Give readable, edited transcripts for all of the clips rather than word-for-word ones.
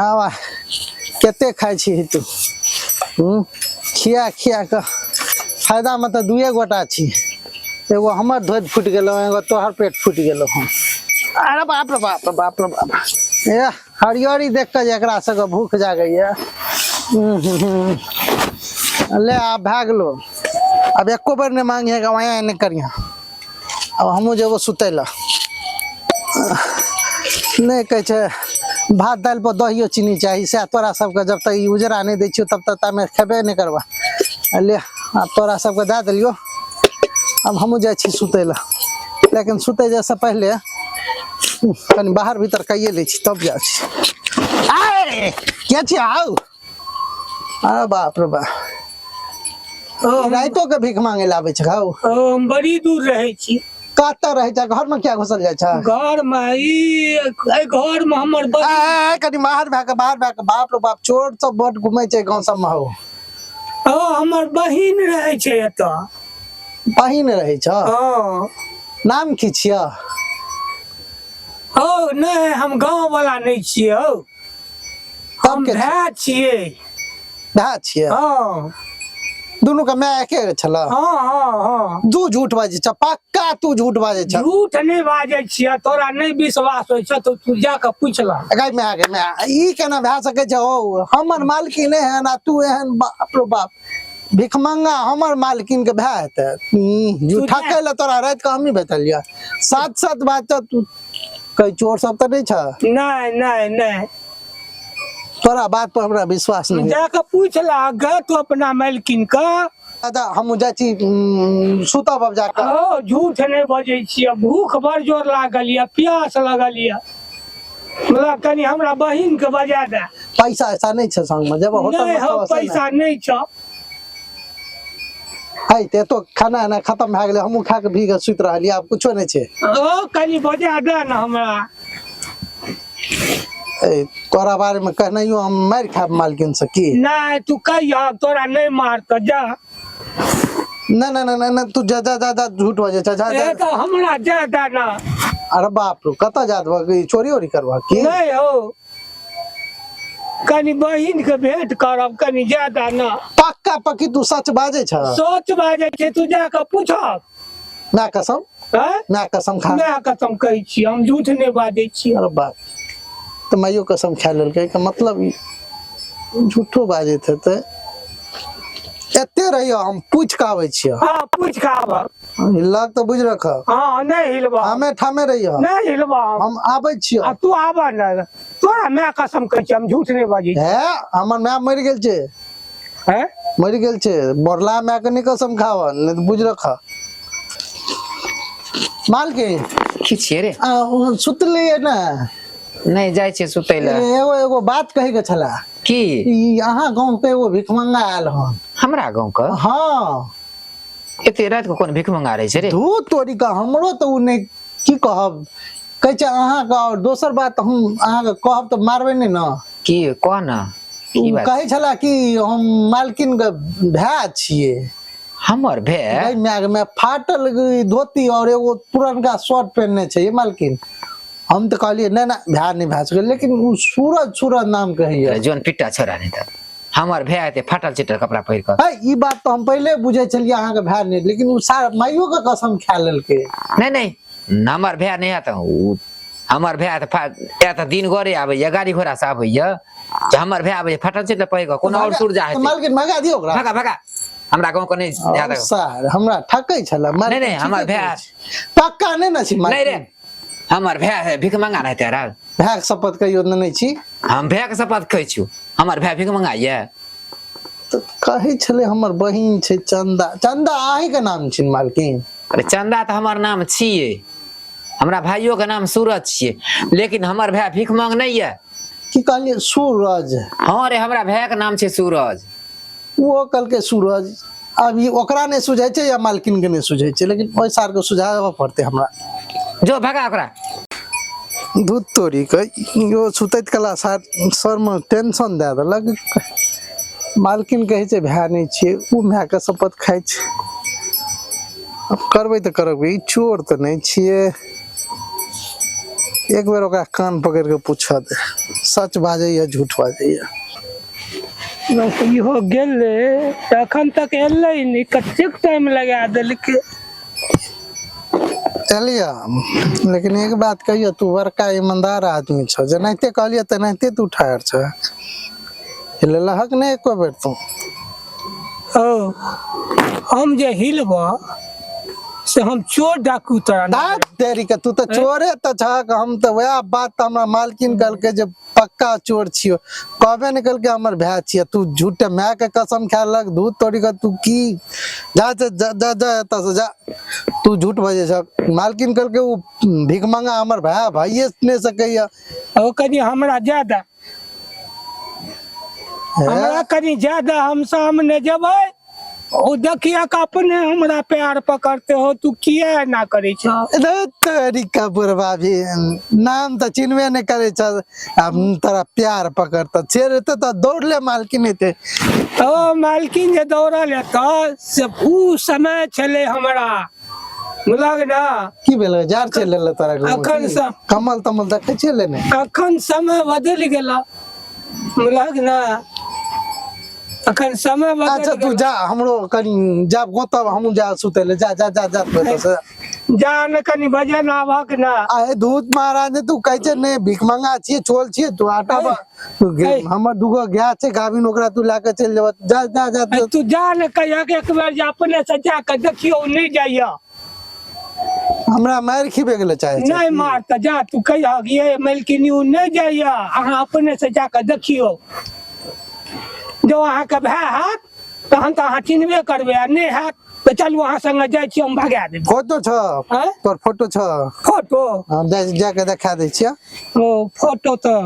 आवा कते खाइ छी तू हूँ खिया खिया कऽ फायदामे तऽ दुए गोटा छी एगो हमर धोति फूटि गेलौ एगो तोहर पेट फूटि गेलौ हन अरे बाप रे बाप रे बाप रे बाप ए हरियरी देख कऽ जे एकरा सबके भूख जागैया ले आब भए गेलो आब एको बेर नहि मांगिहे गवाया नहि करिहे आब हमहूँ जेबो सुतै लए नहि कहै छै भात दालि पर दहियो चीनी चाही सएह तोरा सबके जब तक ई उजरा नहि दै छियौ तब तक तामे खेबे नहि करबा ले आब तोरा सबके दए देलियौ आब हमहूँ जाइ छी सुतै लए लेकिन सुतै जाइसँ पहिले कनि बाहर भीतर कैये लै छी तब जाइ छी आए के छी आउ अरे बाप रे बाप राइतो के भीख मांगे ला आबै छै हौ ओ, हम बड़ी दूर रहै छी कतऽ रहै छै घर में किया घुसल जाइ छै घर मे ई एहि घर मे हमर ए, बड़ी ए, कनि बाहर भए कऽ बाहर भए कऽ बाप रे बाप चोर सब बड घुमै छै गाँव सबमे हौ ओ हमर बहिन रहै छै एतऽ बहिन रहै छ हँ नाम की छियऽ हौ नहि हम गाँव वाला नहि छियै हौ तब हम के भाय छियै भाय छियै हँ दुनू के माय एके छल हँ हँ हँ तू झूठ बाजै छ पक्का तू झूठ बाजै छ झूठ नहि बाजै छियै तोरा नहि विश्वास होइ छ तऽ तू जा कऽ पूछ लह गै माय गे माय ई केना भए सकै छै हौ हमर मालकिन एहन आ तू एहन बाप रो बाप भिखमंगा हमर मालकिन के भए हेतै तू जा ठकै लए तोरा राति के हमही भेटलियै सात सात बात तऽ तू कहीं चोर सब तऽ नहि छ नहि नहि नहि तोरा बात पर हमरा विश्वास नहीं जा कऽ पूछ लह गे तू अपना मालकिन के दादा हम जाइ छी सुतब अब जाकऽ ओ झूठ नहि बजै छियै भूख बड़ जोर लागल यऽ प्यास लगल यऽ मतलब कनि हमरा बहिन के बजा दे पैसा ऐसा नहीं छै संग में जब होटल नहि में हौ खेबऽ से पैसा नहि छौ है ते तो खाना एना खत्म भए गेलै हमहूँ खा के भी के सुति रहलियै आब कुछो नहि छै ओ कनि बजा दे ने हमरा ए तोरा बारे में कहनाइयो हम मारि खायब मालकिन से की नहि तू कहिया तोरा नहि मारतऽ जा नहि नहि नहि नहि तू जा जा जा जा झूठ बजै छ जा जा ए तऽ हमरा जा दे ने अरे बाप रे कतऽ जा देबह की चोरी ओरी करबह की नहि हौ कनि बहिन के भेंट करब कनि जा दे ने पक्का पक्की तू सच बाजै छ सोच बाजै छै तू जा कऽ पूछब ना कसम आँय ना कसम खा माय कसम कहै छी हम झूठ नहि बाजै छी अरे बाप तऽ माइयो कसम खा लेलकै के मतलब ई झूठो बाजैत हेतै एते रहियो हम पूछि कऽ आबै छियौ हँ पूछि कऽ आबह हिलक तऽ बुझि रख हँ नहि हिलबह ठामे ठामे रहियो नहि हिलबह हम हम आबै छियौ आ तू आबह ने तोरा माय कसम कहै छी हम झूठ नहि बाजै छी हे हमर माय मरि गेल छै हैं मरि गेल छै बोरला माय के नहि कसम खाव नहि तऽ बुझि रख मालकिन की छियै रे आ, ओ सुतलियै ने नहि जाइ छियै सुतै लए एगो एगो बात कहे के छला की ई अहाँ गाँव के एगो भिखमंगा आयल हन हमरा गाँव के हाँ एते राति के कोन भिखमंगा रहै छै रे धू तोरी के हमरो तऽ ओ नहि की कहब कहै छै अहाँके आओर दोसर बात हम अहाँके कहब तऽ मारबै नहि ने की कह ने की बात कहै छला कि हम मालकिन के भाय छियै हमर भे गई माय में फाटल धोती और एगो पुरनका शर्ट पहनने छै ये मालकिन हम तऽ कहलियै नहि नहि भाय नहि भए सकै लेकिन ओ सूरज सूरज नाम कहैया जोन पिट्टा छोड़ा नहि तऽ हमर भाय हेतै फाटल चिटल कपड़ा पहिर कऽ है ई बात तऽ हम पहिले बुझै छलियै अहाँके भाय नहि लेकिन ओ सार माइयो के कसम खा लेलकै नहि नहि हमर भाय नहि हेतै ओ हमर भाय तऽ ए तऽ दिन गरे आबैया गाड़ी घोड़ा से आबैया जे हमर भाय आबैया फाटल चिटल पहिर कऽ कोनो और सुर जा हेतै मालकिन भगा दियौ ओकरा भगा भगा हमरा गाँव के नहि जादा सर हमरा ठकै छलै नहि, नहि, हमर भाय- पक्का नहि ने छी नहि रे हमर भाय है भीख मंगा रहते रा भाय के शपथ कहियो ने नहि छी हम भाय के शपथ खाइ छी हमर भाय भीख मंगा ये तऽ कहै छलै हमर बहिन छै चंदा चंदा अहीं के नाम छी मालकिन अरे चंदा तऽ हमर नाम छियै हमरा भाइयो के नाम सूरज छियै लेकिन हमर भाय भीख मांग नहि ये की कहलियै सूरज हँ रे हमरा भाय के नाम छै सूरज ओहो कहलकै सूरज अब ई ओकरा नहि सुझै छै या मालकिन के नहि सुझै छै लेकिन ओहि सार के सुझाबऽ पड़तै हमरा जो भगा ओकरा दूध तोरी के इहो सुतैत कला सार सरमे टेंशन दए देलक मालकिन कहै छै भाय नहि छियै ओ मायके शपथ खाइ छै आब करबै तऽ करबै ई चोर तऽ नहि छियै एक बेर ओकरा कान पकड़ि कऽ पूछऽ दे, सच बाजैया झूठ बाजैया। बस इहो गेलै तऽ एखन तक एलै नहि, कतेक टाइम लगा देलकै। एलिया, लेकिन एक बात कहियो, तू बड़का ईमानदार आदमी छ, जेनाहिते कहलियै तेनाहिते तू ठाढ़ छ, हिलेलहक नहि एको बेर तू। ओ हम जे हिलबऽ से हम चोर डाकू तोरा ना। दाँत तेरी के, तू तऽ चोरे तऽ छहक। हम तऽ वएह बात तऽ हमरा मालकिन कहलकै जे पक्का चोर छियो, कहबे नहि केलकै हमर भाय छियै। तू झूठे माय के कसम खा लक दूध तोड़ी के तू की जा जा जा जा जा एतऽ से जा, तू झूठ बजै छह। मालकिन कहलकै ओ भिखमंगा हमर भाय भाइये नहि सकैया। ओ कनि हमरा ज्यादा हमरा कनि ज्यादा, हम सामने जेबै, ओ देखिए के अपने हमरा प्यार पकड़ते हो। तू किया एना करै छह? रे तोरी का बुढ़बा भी नाम तऽ चिन्हबे नहि करै छ, आब तोरा प्यार पकड़त। छेड़ एते तऽ दौड़ले मालकिन एते। ओ मालकिन जे दौड़ल एतऽ से ऊ समय छलै हमरा, बुझलक ने? की भेल, जार चलि एलै तोरा गाँव? अखन से कमल तमल देखै छियै लेने? अखन समय बदलि गेल, बुझलक ने? अखन समय बदलि अच्छा तू गेल। जा, हमरो कनि जा गोतब, हमहूँ जा सुतै ले। जा जा जा जा तू एतऽ से। जा ने कनि भजन आबक ने। आए दूध महाराज, तू कहै छै ने भिखमंगा छियै, चोल छियै तू, आटा हमर दूगो गाय छै गाभिन, ओकरा तू लए कऽ चलि जेबह। जा जा जा। तू जा ने, कहिया एक बेर जे अपने से जा कऽ देखियौ, नहि जाइया। हमरा मारि खिबे गेलै चाहे छै। नहि मार तऽ जा तू कहिया ये मलकिनी ओ नहि जाइया, अहाँ अपने से जा कऽ देखियौ। जँ अहाँके भाय हैत तहन तऽ अहाँ चिन्हबे करबै, आ नहि हैत तऽ चलू अहाँ संगे जाइ छी, हम भगा देब। फोटो छ? आँय? तोर फोटो छ? फोटो? हम जा जाके देखा दै छियै। ओ फोटो तऽ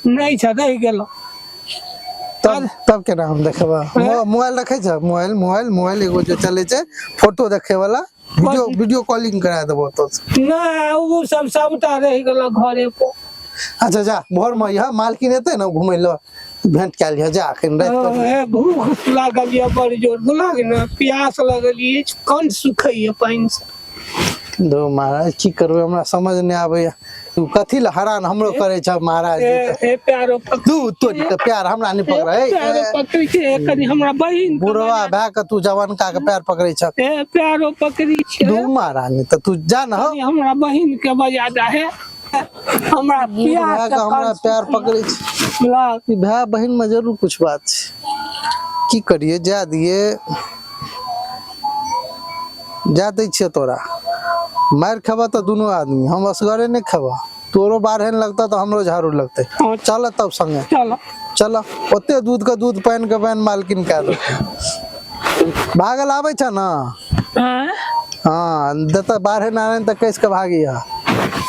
नहि छै, रहि गेल। तब तब केना हम देखबै? मोबाइल रखै छ? मोबाइल मोबाइल मोबाइल एगो जे चलै छै फोटो देखे वाला, वीडियो वीडियो कॉलिंग करा देबो तो। नहि, ओ सब सबटा रहि गेल घरे पर। अच्छा जा, भोर में यह मालकिन एतै ने घुमै लए, भेंट कए लिहऽ। जा एखन राति कऽ। हे, भूख लागल यऽ बड़ जोर, बुझलक ने? प्यास लागल अछि, कंठ सुखैया पानि से। दो महाराज, की करबै, हमरा समझ नहि आबैया, तू कथी लए हरान हमरो करै छ महाराज। ए ए प्यारो तू तोरी के प्यार हमरा नहि पकड़ै। प्यारो पकड़ै छै कनि हमरा बहिन। बुढ़वा भए के तू जवानका के पैर पकड़ै छ? ए प्यारो पकड़ी छै। दू महारानी, तऽ तू जा न हो। कनि हमरा बहिन के बजा दे हे, हमरा भए प्यास के हमरा पैर पकड़ै छै। बुझलक? ई भाय बहिन में जरूर कुछ बात छै। की करिए, जा दिए, जा दै छियै तोरा। मारि खेबह तऽ दुनू आदमी, हम असगरे नहि खेबह। तोरो बारहन लगतह तऽ हमरो झाड़ू लगतै। हाँ। चल तब संगे। चल। चल, ओते दूध के दूध, पानि के पानि मालकिन कए देतै। भागल आबै छ ने? आँय? हाँ, देतऽ बारहन आरहन तऽ कसि के भागिह।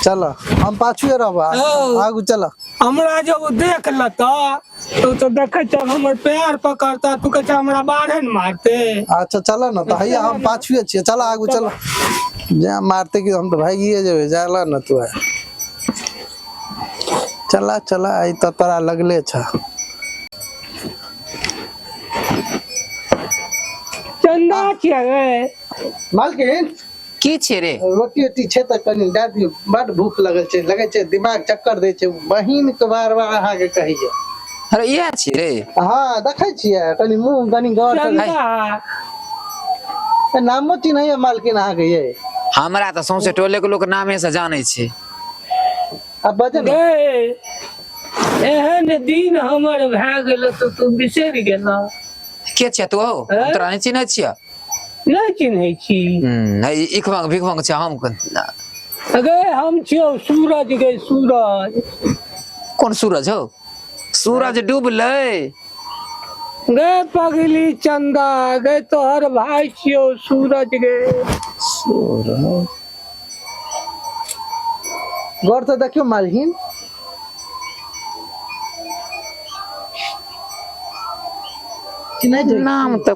चल, हम पाछुए रहबह। ओ। आगू चल। हमरा जब ओ देख लेता तो तो देखै छ हमर पैर पकड़ता, तू कहै छ हमरा बारहन मारते। अच्छा चल ने तऽ, हैया हम पाछुए छियै, चल आगू चल। जा मारते कि हम तऽ भागिए जेबै। जाला ने तू आइ, चला चला, आइ तऽ तोरा लगले छ। चंदा छियै रे। मालकिन। की छियै रे? रोटी उटी छै तऽ कनि दए दियौ, बड भूख लगल छै, लगै छै दिमाग चक्कर दै छै, बहिन के बार बार अहाँके कहैया। अरे इएह छियै रे? हँ, देखै छियै कनि मुँह कनि गौर से। चंदा। नामो चिन्हैया मालकिन अहाँके ये? हमरा तऽ सौंसे टोले के लोक नामे से जानै छै। आब बजे ने। गे, एहन दिन हमर भए गेल तऽ तू बिसरि गेल? के छियै तू हौ? हम तोरा नहि चिन्है छियै। नहि चिन्है छी? नहीं, इखमंग भिखमंग छै हम। गे, हम छियौ सूरज गे, सूरज। कोन सूरज हौ? सूरज डूबलै। गे पगली चंदा गे, तोहर भाई छियौ सूरज गे। सूरज, गौर से देखियौ मालकिन। चिन्है छै? नाम तऽ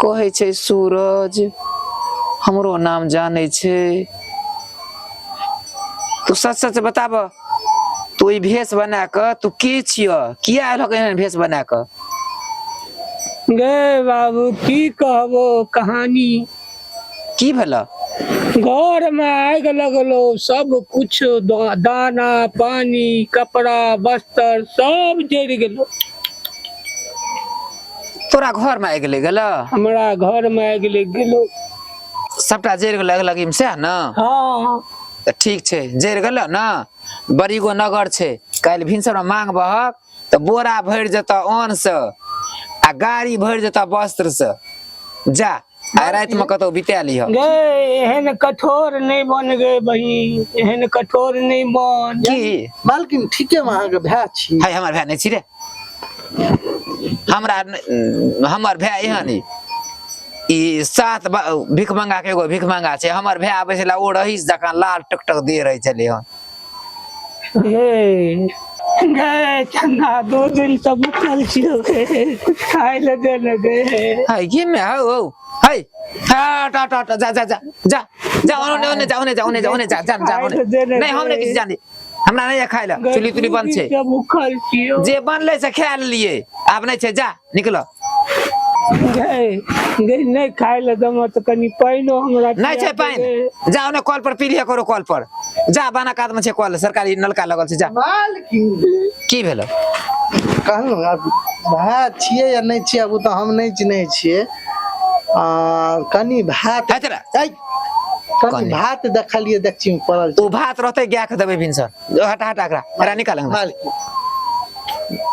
कहै छै सूरज, हमरो नाम जानै छै। तू सच सच बताब, तू ई भेष बना कऽ तू के छिय? किया आयल एहन भेष बना कऽ? गे बाबू, की कहबो कहानी। की भेल? घर में आगि लगलो, सब कुछ दाना पानी कपड़ा वस्त्र सब जरि गेलो। तोरा घर में आगि लागि गेल? हमरा घर में आगि लागि गेलो। सबटा जरि गेल आगि लगी में सएह ने? हाँ। तऽ ठीक छै, जरि गेल ने, बड़ी गो नगर छै, काल्हि भिनसर में मांग बहक तऽ बोरा भरि जेतऽ अन्न से आ गाड़ी भरि जेतऽ वस्त्र से। जा आइ राति में कतौ बिता लिह। गे एहन कठोर नहि बन गे बहिन, एहन कठोर नहि बन। की मालकिन ठीके में अहाँके भाय छी? है हमर भाय नहि छी रे, हमरा हमर भाय एहन ई ई सात भिखमंगा के एगो भिखमंगा छै। हमर भाय आबै छलै ओ रहीस जकाँ लाल टकटक दे रहै छलै हन। हे गे चंदा, 2 दिन से भूखल छियो गे, कुछ खाय ले दे ने गे। है की में हौ हौ है हट हट हट, जा जा जा जा जा, ओने ओने जा, ओने जा, ओने जा, ओने जा, जा जा ओने। नहीं हम नहीं किछु जानी, हमरा नहीं खाय ले, चुली तुली बंद छै। भूखल छियो। जे बनलै से खा लेलिए, आब नहीं छै, जा निकल। गे गे नहीं खाय ले दम तऽ कनि पानिओ हमरा नहीं छै पिया पानि, दे। जा ओने कल पर पी लिया करो, कल पर जा, बाना कात में छै कल, सरकारी नलका लगल छै, जा। मालकिन की भेलो? कहलहुँ आब भाय छियै या नहि छियै, आब ओ तऽ हम नहि चिन्है छियै। आ, कनि भात है तेरा ऐ, कनि कनि। भात देखलियै देखची में पड़ल छै। ओ भात रहतै गाय के देबै भिनसर। हटा हटा एकरा, एकरा निकाल अंगना। मालकिन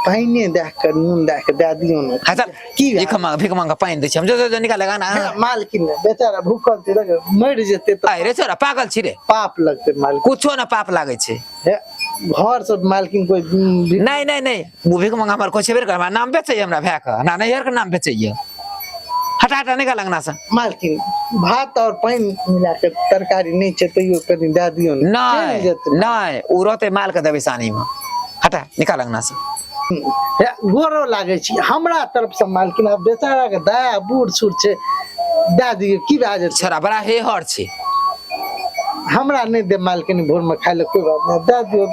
पानिए दए कऽ नून दए कऽ दए दियौ ने। हाँ चल। की भेल? भीख मांग, भीख मांग पानि दै छी हम, जो जो जो निकाल अंगना। हे, मालकिन बेचारा भूखल छै, देख, मरि जेतै तऽ अरे छोरा पागल छी रे। पाप लगतै मालकिन। कुछो ना पाप लागै छै। हे, घर से मालकिन कोई नहीं नहीं नहीं, वो भीख मांग हमर कोई छेबे कर, हमरा नाम बेचैया, हमरा भाय के हमरा नैहर के नाम बेचैया। हटा हटा निकाल अंगना से। मालकिन भात और पानि मिला के तरकारी नहीं छै तैयो कनि दए दियौ ने। नहीं चलि जेतै। नहीं, ओ रहतै माल के देबै सानी में। हटा निकाल अंगना से। हे, गोरो लागै छी हमरा तरफ से मालकिन, आब बेचारा के दया बूढ़ सूढ़ छै, दए दियौ की भए जेतै। छोरा बड़ा हेहर छै। हमरा नहि दे मालकिन भोर में खाय ले, कोई बात नहीं, दए दियौ।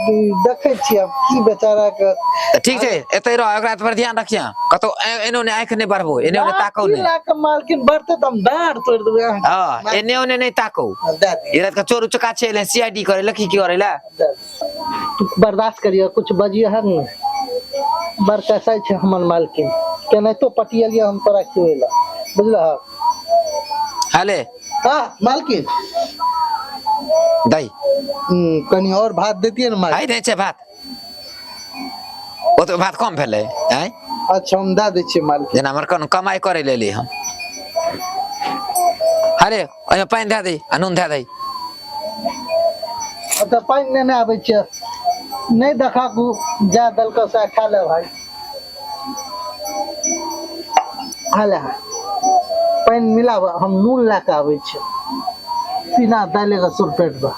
देखै छी आब की बेचारा के। तऽ ठीक छै, एतै रह, ओकरा पर ध्यान रखिया, कतौ एने ओने आँखि नहि बढ़बो, एने ओने ताकौ लाठी नहि। लए कऽ मालकिन बढ़तै तऽ हम दाँत तोड़ि देबै अहाँके। हँ, एने ओने नहि ताकौ। दए दियौ। ई रात के चोर उचका छै एलै सीआईडी करै लए, की की करै लए। दए दियौ। बर्दाश्त करियौ, कुछ बजियो है ने, बड़ कसाई छै हमर मालकिन, केनाहितो पटियलियै हम तोरा खिबै लए, बुझलहक? हले। हाँ मालकिन। दही। कनि और भात देतियै ने मालकिन। है नहि छै भात, ओ तऽ भात कम भेलै आँय। अच्छा हम दए दै छियै मालकिन। जेना हमर कोनो कमाइ करै लए एलियै हम। अरे ओहिमे पानि दए दही आ नून दए दही। अच्छा पानि नेने आबै छियै, नहि देखा जा देलकौ सएह खा ले भाई। हले पानि मिलाब, हम नून लए कऽ आबै छियै, बिना दालि के सुर पेट बा।